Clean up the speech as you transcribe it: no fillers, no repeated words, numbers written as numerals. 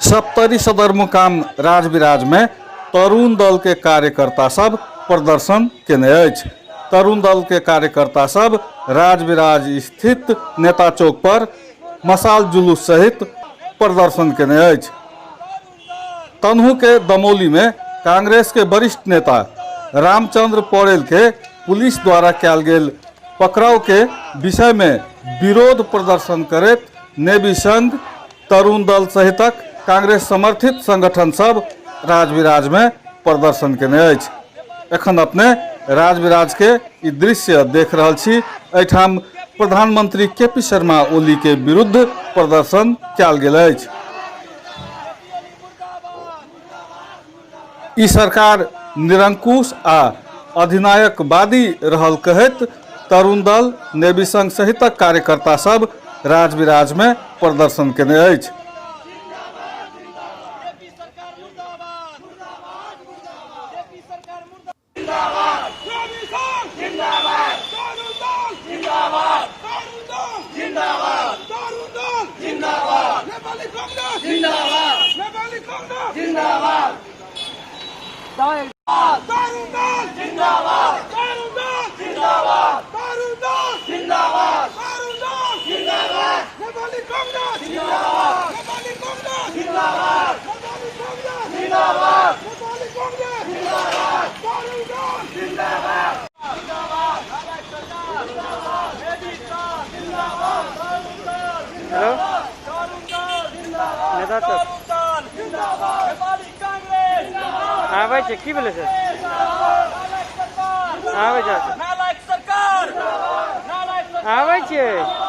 सप्तरी सदरमुकाम राजविराज में तरुण दल के कार्यकर्ता सब प्रदर्शन केने अछि। तरुण दल के कार्यकर्ता सब राजविराज स्थित नेता चौक पर मशाल जुलूस सहित प्रदर्शन केने अछि। तनहु के दमौली में कांग्रेस के वरिष्ठ नेता रामचंद्र पौड़ेल के पुलिस द्वारा कयल गेल पकड़ाव के विषय में विरोध प्रदर्शन करैत नेवी संघ, तरुण दल सहितक कांग्रेस समर्थित संगठन सब राजविराज में प्रदर्शन केने अछि। एखन अपने राजविराज के ई दृश्य देख रहल छी। एहिठाम प्रधानमंत्री के पी शर्मा ओली के विरुद्ध प्रदर्शन कयल गेल अछि। ई सरकार निरंकुश आ अधिनायकवादी रहल कहैत तरुण दल, नेवी संघ सहितक कार्यकर्ता सब राजविराज में प्रदर्शन केने अछि। हेलो, नेता चौक आबै छै। की भेलै सर? आबै छै, आबै छियै।